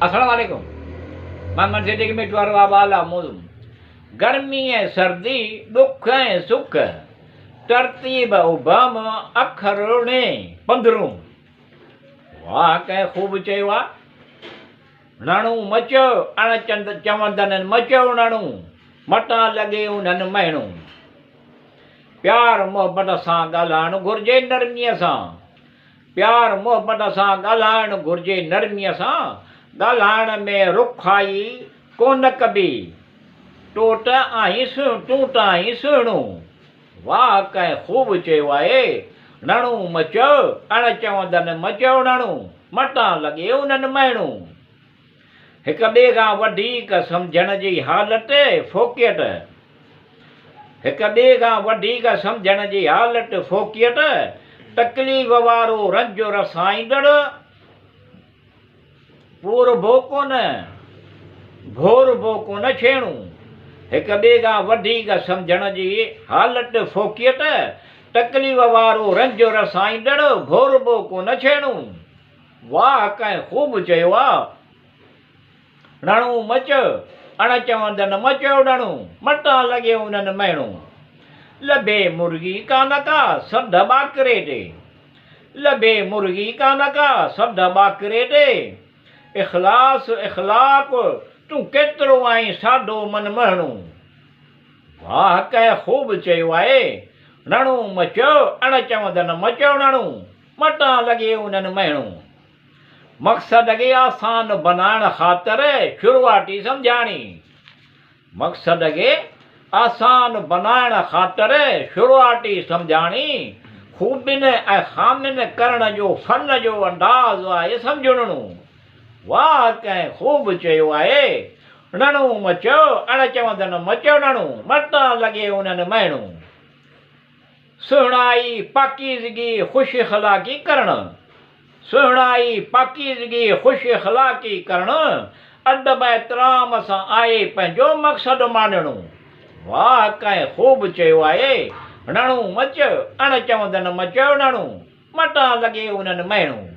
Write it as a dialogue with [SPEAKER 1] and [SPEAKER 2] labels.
[SPEAKER 1] السلام عليڪم مان منشي جي ميٺو وارو آبال آ موضوع گرمي ۽ سردي ڏک ۽ سک ترتيب ابهم اکر ڻي پندرون واهه ڪنهن خوب چيو آ نڻو مچ اڻ چند چوندن مچو نڻو مٽان لڳي انهن مهڻو پيار محبت سان ڳالهائڻ گهرجي نرميء سان پيار محبت سان ڳالهائڻ گهرجي نرميء سان ڳالهائڻ ۾ رکائي ڪونه ڪبي ٽوٽ آهين سهڻو ٽوٽ آهين سهڻو واهه ڪنهن خوب چيو آهي نڻو م چئو اڻ چوندن م چئو نڻو متان لڳي انهن مهڻو هڪ ٻئي کان وڌيڪ سمجهڻ جي حالت فوقيت هڪ ٻئي کان وڌيڪ سمجهڻ جي حالت فوقيت تڪليف وارو رنج رسائيندڙ پوربو ڪونه ڀوربو ڪونه ڇيڻو هڪ ٻئي کان وڌيڪ سمجهڻ جي حالت فوقيت تڪليف وارو رنج رسائيندڙ ڀوربو ڪونه ڇيڻو. واهه ڪنهن خوب چيو آ. رڻو مچ، اڻ چوندن مچيو ڏڻو، متان لڳي انهن مهڻو. لڀي مرغي ڪانه ڪا، سڌ ٻاڪري تي. لڀي مرغي ڪانه ڪا، سڌ ٻاڪري تي. اخلاص اخلاق، تون ڪيترو آهين ساڌو من مهڻو. واهه ڪنهن خوب چيو آهي. رڻو مچيو، اڻ چوندن مچيو ڏڻو. متان لڳي انهن مهڻو. مقصد کي آسان بنائڻ خاطر شروعاتي سمجهاڻي. مقصد کي آسان بنائڻ خاطر شروعاتي سمجهاڻي، خوبين ۽ خامين ڪرڻ جو فن جو انداز آهي سمجهڻو. واهه ڪنهن خوب چيو آهي، رڻو مچيو، اڻ چوندن مچيو رڻو، متان لڳي انهن مهڻو. سهڻائي، پاڪيزگي، خوش اخلاقي ڪرڻ، سهڻائي، پاڪيزگي، خوش اخلاقي ڪرڻ، ادب احترام سان آهي پنهنجو مقصد ماڻڻو. واهه ڪنهن خوب چيو آهي، رڻو مچ، اڻ چوندن مچيو رڻو، متان لڳي انهن مهڻو.